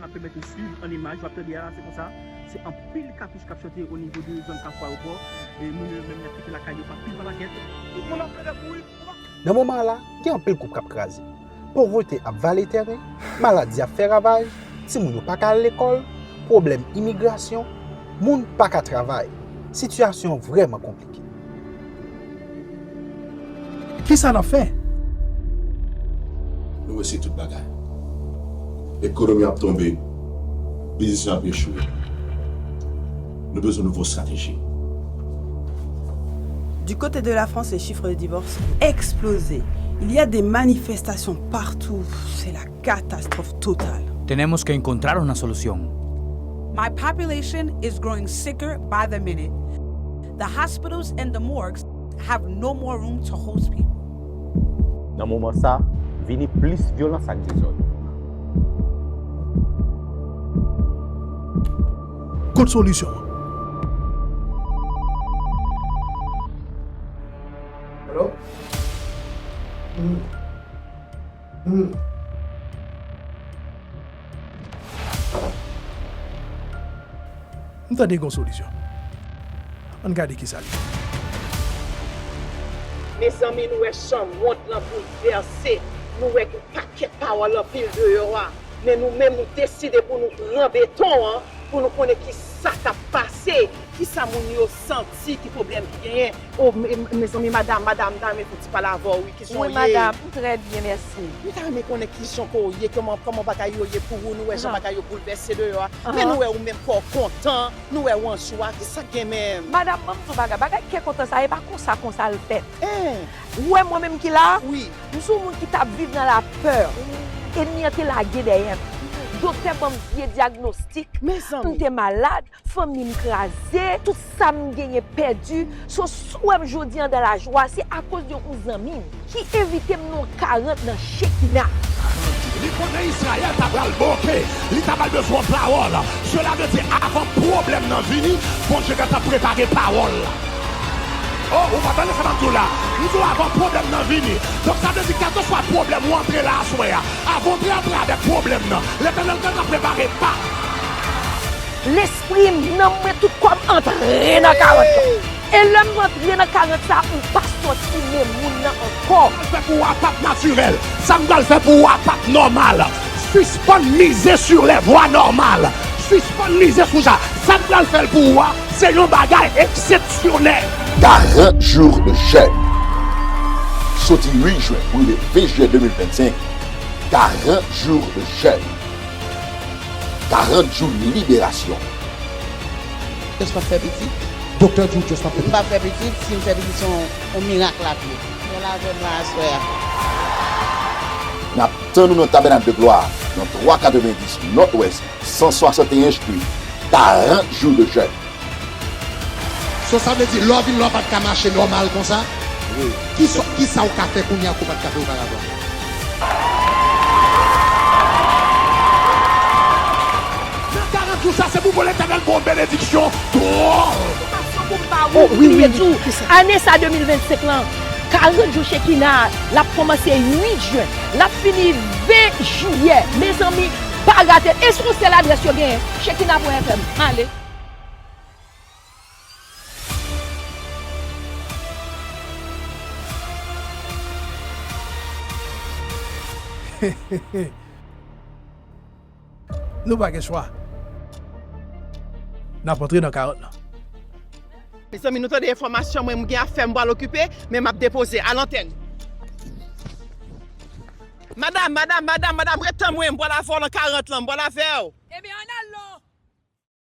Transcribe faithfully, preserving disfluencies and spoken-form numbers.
Pèmèt nou swiv an imaj, w ap tande a, se konsa, se anpil kapich k ap chante o nivo de zòn Kafou Ayewopò, e moun yo menm y ap kite lakay yo pa pil pa pakèt. Tout moun ap leve kouri. Nan moman la, gen anpil koup k ap kraze. Povrete ap vale teren, maladi ap fè ravaj, timoun yo pa ka al lekòl, pwoblèm imigrasyon, moun pa ka travay. Sitiyasyon an vrèman konplike. Kisa n ap fè? Nou eseye tout bagay. Ekonomi ap tonbe, biznis yo ap echwe. Nou bezwen nouvo estrateji. Du côté de la France, les chiffres de divorce ont explosé. Il y a des manifestations partout. C'est la catastrophe totale. Tenemos que encontrar una solución. My population is growing sicker by the minute. The hospitals and the morgues have no more room to host people. Nan moman sa, vini plis vyolans ak dezòd. Kot solisyon an? Hello? M tande gen yon solisyon. Ann gade kisa l ye. Mezanmi, nou wè chanm wont lan boulvèse. Nou wè gen pakèt pawòl anpil deyò a. Men nou menm, nou deside pou nou pran beton an, pou nou konnen kisa k ap pase, kisa moun yo santi, ki pwoblèm ki genyen. O, mezanmi, madanm, madanm, m ta renmen fè yon ti pale avè w, wi, kijan w ye? Wi, madanm, m trè byen, mèsi. M ta renmen konnen kijan ke w ye, kòman, kòman bagay yo ye pou ou, nou wè jan bagay yo boulvèse deyò a. Men nou wè ou menm kò w kontan, nou wè w an jwa, kisa k gen menm? Madanm, ban m di w bagay, bagay kè kontan sa, e pa konsa, konsa l fèt. Ou wè mwen menm ki la a? M se yon moun ki t ap viv nan lapè. Ènmi an te lage dèyè m. Doktè ban m vye dyagnostik. M te malad, fanmi m kraze, tout sa m genyen pèdi. So, si w wè m jodi an dan lajwa, se akoz de yon zanmi m ki envite m nan yon karant nan Chekina. Li konnen Izrayèl ta pral boke, li ta pral bezwen yon pawòl. Sela vle di, avan pwoblèm nan vini, Bondye gentan prepare pawòl la. O, ou pa tande sa m ap di w la? M di w avan pwoblèm nan vini. Donk, sa vle di, kèlkeswa pwoblèm ou antre la aswè a, avan w te antre avèk pwoblèm nan, Letènèl gentan prepare pa. Lespri m, nanm mwen, tout kò m antre nan karant lan. E lè m antre nan karant sa, m pa sòti men moun nan ankò. Fè pou ou a p ap natirèl. Sa m pral fè pou ou a p ap nòmal. Sispann mize sur les voies normales. Sispann mize sou sa. Sa m pral fè l pou ou a, se yon bagay eksepsyonèl. Quarante jours de jeûne. Soti uit jen pou rive ven jen de mil vennsenk, quarante jours de jeûne. Quarante jours de libération. Just p ap fè pitit. Doktè di w just p ap fè pitit. M p ap fè pitit, si m fè pitit se yon mirak l ap ye. Mwen la avè mwen aswè a. N ap tann ou nan Tabènak de Glwa, nan twa katrevendis Northwest san swasanteyen Street, quarante jours de jeûne. So sa vle di lè w vin la w pa t ka mache nòmal konsa? Kisa kisa w ka fè kounye a ke w pa t ka fè oparavan? Nan karant jou sa se pou bon Letènèl ba w benediksyon twòp. Pou m pa bliye di w, ane sa de mil vennsenk lan, karant jou Chekina a, l ap kòmanse uit jen, l ap fini ven jiyè. Mezanmi, pa rate l. E se yon sèl adrès yo genyen, Chekina pwen F M. Ale. Nou pa gen chwa. N ap antre nan karant lan. Mezanmi, nou tande enfòmasyon, mwen m gen afè m pral okipe, men m ap depoze. A lantèn. Madanm, madanm, madanm, madanm, ret tann mwen, m pral avè w nan karant lan, m pral avè w.